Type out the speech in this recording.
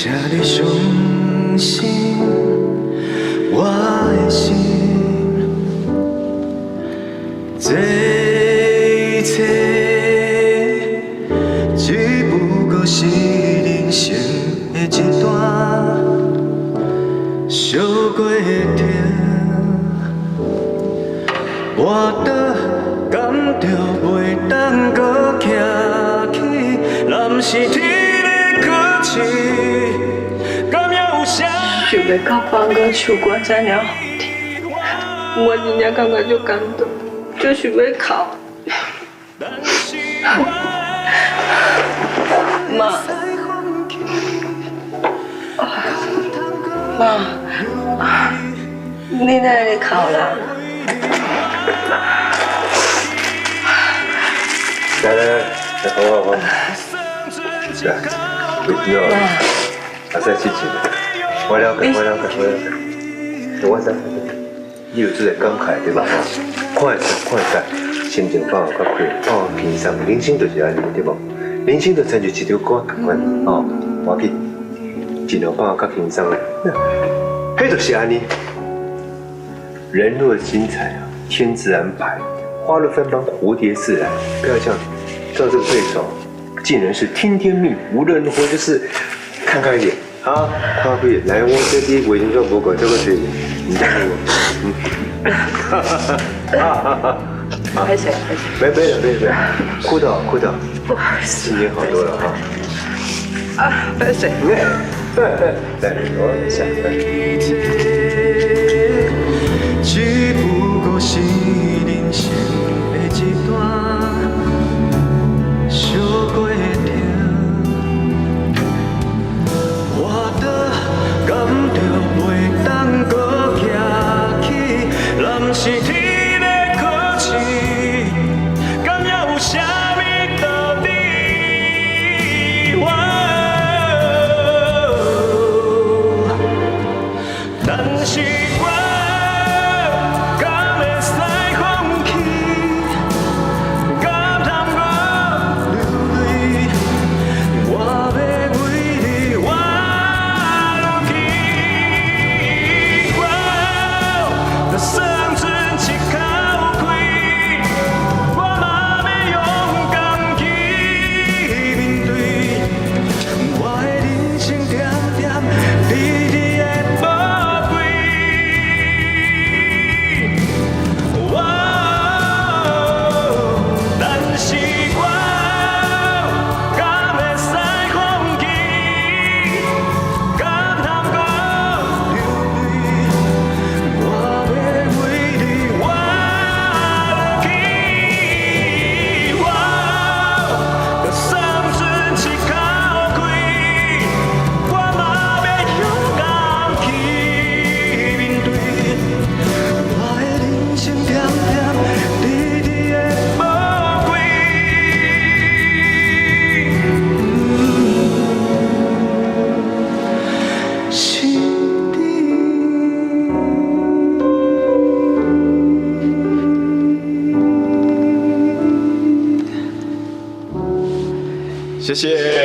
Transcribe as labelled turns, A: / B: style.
A: 請你相信我的心，這一切只不過是人生的一段小過程。我倒感著袂當閣徛起，若毋是天的考試，敢猶有啥？
B: 想袂到放歌唱歌遮爾好聽，我真正感覺足感動，足想欲哭。媽，媽，你哪會咧哭啦？
C: 來來來，來好好好，來，袂記哦，阿使試試，我了解，我了解，我了解，我知，你有這個感慨對吧？看會使，看會使，心情放較開，放較輕鬆，人生就是按呢，對無？人生就親像一條歌仝款，哦，無要緊，盡量放較輕鬆。彼就是按呢。人若精彩啊，天自安排；花若芬芳，蝴蝶自來。不要這樣，照這個對手，盡然是聽天命，無論如何就是看開一點啊，看開一點。來，我這裡衛生紙無夠，這個是你帶我。嗯，哈哈哈哈哈。
B: 歹勢，歹勢。
C: 沒沒了，沒沒，哭到哭到，
B: 不好意思，
C: 心情好多了哈。
B: 啊，歹勢。
C: 來，我下。
A: 只不過是人生的一段小過程，我倒感著袂當閣徛起，若毋是天的考試，敢猶有啥物道理？我但是我敢會使放棄，敢通閣流淚，我欲為你活落去。我若算盡一口氣，我嘛欲勇敢去面對。我的人生點點滴滴的寶貴。我，但是我敢會使放棄，敢通閣流淚，我欲為你活落去。我若算盡一口氣，我嘛欲勇敢去面對。我的人生點點滴滴的寶貴。是你。
D: 謝謝。